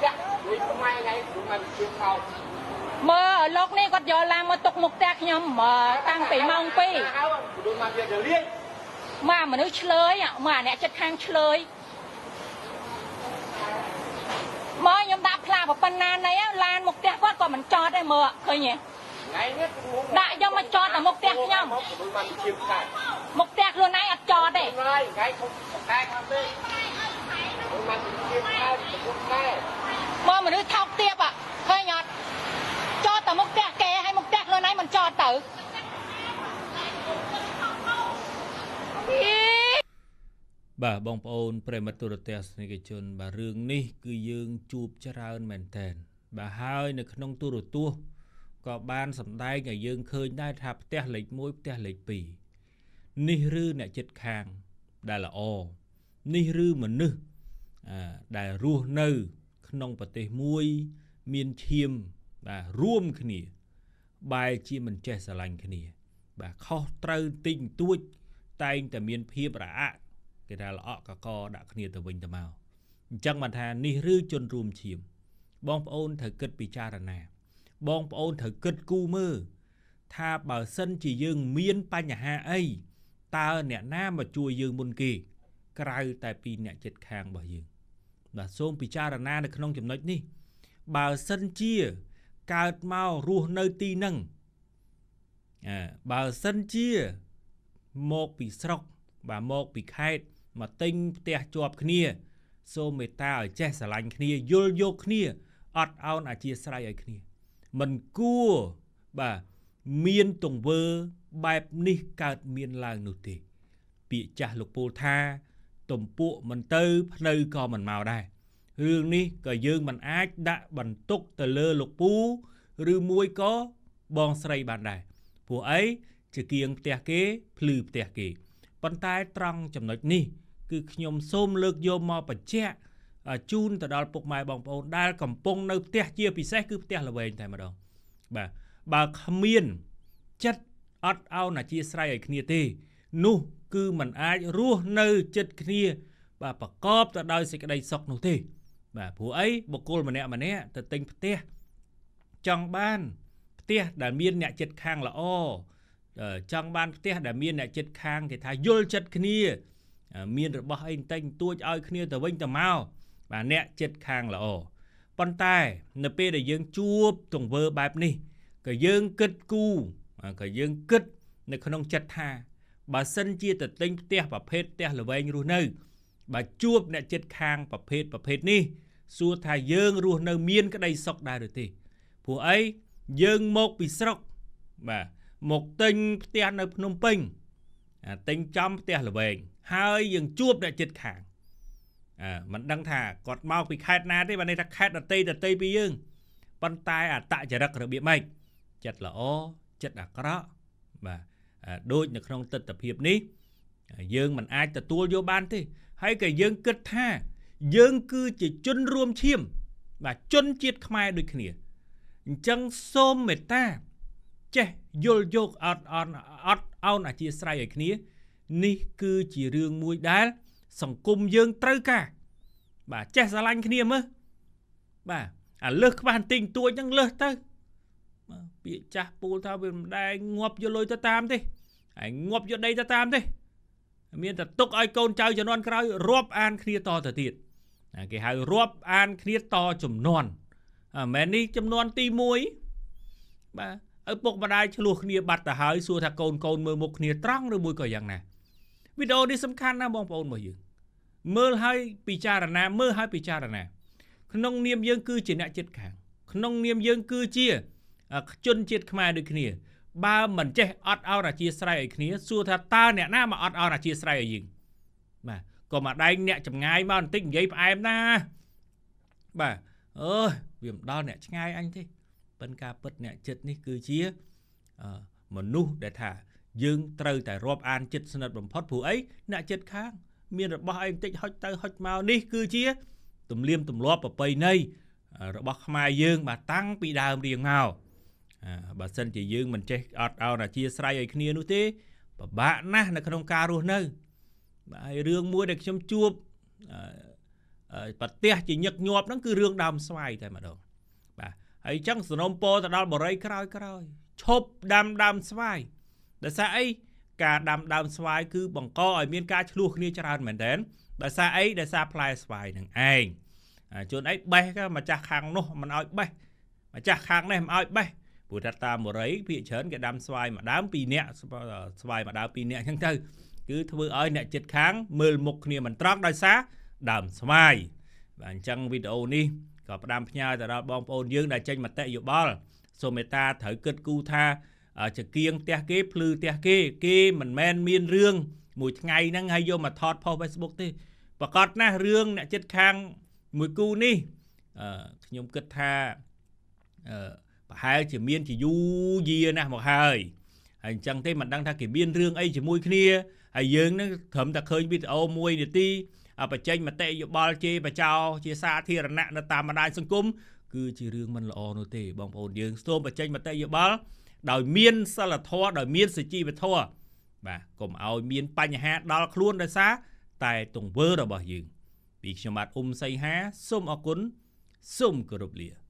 ចាក់លុយខ្មែរថ្ងៃព្រោះមកជាខោ មើលលោកនេះគាត់យកឡានមកទុកមុខផ្ទះខ្ញុំមកតាំងពីម៉ោង2 ហើយព្រោះមកវាទៅលៀង មកមនុស្សឆ្លើយមកអ្នកចិត្តខាងឆ្លើយមកខ្ញុំដាក់ផ្លាប៉ុណ្ណាណីឡានមុខផ្ទះគាត់ក៏មិនចតដែរមើលឃើញទេ ថ្ងៃនេះ ដាក់យកមកចតដល់មុខផ្ទះខ្ញុំ ព្រោះមកជាខែ មុខផ្ទះខ្លួនឯងអត់ចតទេ ថ្ងៃថ្ងៃខំខែខាងទេព្រោះមកជាខែពុកខែ មកមនុស្សថោកទាបឃើញអត់ចតតែមុខផ្ទះគេហើយមុខផ្ទះខ្លួនឯងមិនចតទៅ បាទបងប្អូនប្រិមត្តទូរទស្សនិកជន បាទរឿងនេះគឺយើងជួបច្រើនមែនតើបាទហើយនៅក្នុងទូរទស្សន៍ក៏បានសម្ដែងឲ្យយើងឃើញដែរថាផ្ទះលេខ1ផ្ទះលេខ2នេះឬអ្នកចិត្តខាងដែលល្អនេះឬមនុស្សដែលរស់នៅ ក្នុងប្រទេសមួយ មានឈាមបាទរួមគ្នា បែរជាមិនចេះស្រឡាញ់គ្នា បាទខុសត្រូវតិចបន្តួច តែងតែមានភាពរអាក់គេថាល្អក់កកដាក់គ្នាទៅវិញទៅមកអញ្ចឹងបានថានេះឬជនរួមឈាមបងប្អូនត្រូវគិតពិចារណា បងប្អូនត្រូវគិតគូរមើលថាបើសិនជាយើងមានបញ្ហាអីតើអ្នកណាមកជួយយើងមុនគេ ក្រៅតែពីអ្នកជិតខាងរបស់យើងបាទសូមពិចារណានៅក្នុងចំណុចនេះបើសិនជាកើតមករស់នៅទីហ្នឹងបើសិនជាមកពីស្រុកបាទមកពីខេត្តមកទិញផ្ទះជាប់គ្នាសូមមេត្តាឲ្យចេះស្រឡាញ់គ្នាយល់យកគ្នាអត់ឱនអធិស្ឋានឲ្យគ្នាមិនគួរបាទមានទង្វើបែបនេះកើតមានឡើងនោះទេពាក្យចាស់លោកពូលថាទំពក់មិនទៅភ្នៅក៏មិនមកដែររឿងនេះក៏យើងមិនអាចដាក់បន្ទុកទៅលើលោកពូឬមួយក៏បងស្រីបានដែរព្រោះអីជាគៀងផ្ទះគេភ្លឺផ្ទះគេប៉ុន្តែត្រង់ចំណុចនេះគឺខ្ញុំសូមលើកយកមកបញ្ជាក់ជូនទៅដល់ពុកម៉ែបងប្អូនដែលកំពុងនៅផ្ទះជាពិសេសគឺផ្ទះល្វែងតែម្ដងបាទបើគ្មានចិត្តអត់ឱនអធិស្ឋានឲ្យគ្នាទេនោះគឺมันអាចរស់នៅចិត្តគ្នាបាទប្រកបទៅដោយសេចក្តីសុខនោះទេបាទព្រោះអីបុគ្គលម្នាក់ម្នាក់ទៅទិញផ្ទះចង់បានផ្ទះដែលមានអ្នកចិត្តខាងល្អចង់បានផ្ទះដែលមានអ្នកចិត្តខាងគេថាយល់ចិត្តគ្នាមានរបស់អីបន្តិចបន្តួចឲ្យគ្នាទៅវិញទៅមកបាទអ្នកចិត្តខាងល្អប៉ុន្តែនៅពេលដែលយើងជួបទង្វើបែបនេះក៏យើងគិតគូរក៏យើងគិតនៅក្នុងចិត្តថាបើសិនជាទៅទិញផ្ទះប្រភេទផ្ទះល្វែងរស់នៅបើជួបអ្នកចិត្តខាងប្រភេទនេះសួរថាយើងរស់នៅមានក្តីសុខដែរឬទេព្រោះអីយើងមកពីស្រុកបាទមកទិញផ្ទះនៅភ្នំពេញទិញចំផ្ទះល្វែងហើយយើងជួបអ្នកចិត្តខាងមិនដឹងថាគាត់មកពីខេត្តណាទេបាទនេះថាខេត្តដតីពីយើងប៉ុន្តែអត្តចរិតរបៀបម៉េចចិត្តល្អចិត្តអាក្រក់បាទដូចនៅក្នុងទិដ្ឋភាពនេះយើងមិនអាចទទួលយកបានទេហើយក៏យើងគិតថាយើងគឺជាជនរួមឈាមបាទជនជាតិខ្មែរដូចគ្នាអញ្ចឹងសូមមេត្តាចេះយល់យកអត់ឱនអធិស្ឋានឲ្យគ្នានេះគឺជារឿងមួយដែលសង្គមយើងត្រូវការបាទចេះស្រឡាញ់គ្នាមើលបាទអាលើសខ្វះបន្តិចបន្តួចហ្នឹងលើសទៅពាក្យចាស់ពូលថាវាមិនដែលងាប់យកលុយទៅតាមទេហើយងាប់យកដីទៅតាមទេមានតែទុកឲ្យកូនចៅជំនាន់ក្រោយរាប់អានគ្នាតទៅទៀតគេហៅរាប់អានគ្នាតជំនាន់មិនមែននេះចំនួនទី1បាទឪពុកម្ដាយឆ្លោះគ្នាបាត់ទៅហើយសួរថាកូនមើលមុខគ្នាត្រង់ឬមួយក៏យ៉ាងណាវីដេអូនេះសំខាន់ណាស់បងប្អូនរបស់យើងមើលហើយពិចារណាមើលហើយពិចារណាក្នុងនាមយើងគឺជាអ្នកចិត្តខាងក្នុងនាមយើងគឺជាជនជាតិខ្មែរដូចគ្នាបើមិនចេះអត់ឱនអធិស្ឋានឲ្យគ្នាសួរថាតើអ្នកណាមកអត់ឱនអធិស្ឋានឲ្យយើងបាទក៏មកដែងអ្នកចម្ងាយមកបន្តិចនិយាយផ្អែមណាបាទអើយវាមិនដល់អ្នកឆ្ងាយអញទេប៉ុន្តែការពិតអ្នកចិត្តនេះគឺជាមនុស្សដែលថាយើងត្រូវតែរាប់អានចិត្តស្និទ្ធបំផុតព្រោះអីអ្នកចិត្តខាងមានរបស់អីបន្តិចហុចទៅហុចមកនេះគឺជាទំនៀមទម្លាប់ប្រពៃណីរបស់ខ្មែរយើងបាទតាំងពីដើមរៀងមកបើសិនជាយើងមិនចេះអត់ឱនអធិស្ឋានឲ្យគ្នានោះទេពិបាកណាស់នៅក្នុងការរស់នៅបាទហើយរឿងមួយដែលខ្ញុំជួប ប្រទេសជាញឹកញាប់ហ្នឹងគឺរឿងដើមស្វាយតែម្ដងបាទហើយអញ្ចឹងសំណូមពរទៅដល់បរិយក្រោយក្រោយឈប់ដាំដើមស្វាយដោយសារអីការដាំដើមស្វាយគឺបង្កឲ្យមានការឆ្លោះគ្នាច្រើនមែនតើដោយសារអីដោយសារផ្លែស្វាយនឹងឯងជួនអីបេះក៏ម្ចាស់ខាងនោះមិនឲ្យបេះម្ចាស់ខាងនេះមិនឲ្យបេះព្រោះថាតាមបរិយភាគច្រើនគេដាំស្វាយមួយដើម2នាក់ស្វាយមួយដើម2នាក់អញ្ចឹងទៅគឺធ្វើឲ្យអ្នកចិត្តខាងមើលមុខគ្នាមិនត្រង់ដោយសារដើមស្វាយបាទអញ្ចឹងវីដេអូនេះក៏ផ្ដាំផ្ញើទៅដល់បងប្អូនយើងដែលចេញមតិយោបល់សូមមេត្តាត្រូវគិតគូរថាចង្គៀងផ្ទះគេភ្លឺផ្ទះគេគេមិនមែនមានរឿងមួយថ្ងៃហ្នឹងហើយយកមកថតផុស Facebook ទេប្រកាសណាស់រឿងអ្នកចិត្តខាងមួយគូនេះខ្ញុំគិតថាប្រហែលជាមានជាយូរយាណាស់មកហើយហើយអញ្ចឹងទេមិនដឹងថាគេមានរឿងអីជាមួយគ្នាហើយយើងនឹងត្រឹមតែឃើញវីដេអូមួយនាទីបញ្ចេញមតិយោបល់ជេរបចោជាសាធារណៈនៅតាមបណ្ដាញសង្គមគឺជារឿងមិនល្អនោះទេបងប្អូនយើងសូមបញ្ចេញមតិយោបល់ដោយមានសិលធម៌ដោយមានសុជីវធម៌បាទកុំឲ្យមានបញ្ហាដល់ខ្លួនដោយសារតែទង្វើរបស់យើងពីខ្ញុំបាទអ៊ុំសីហាសូមអរគុណសូមគោរពលា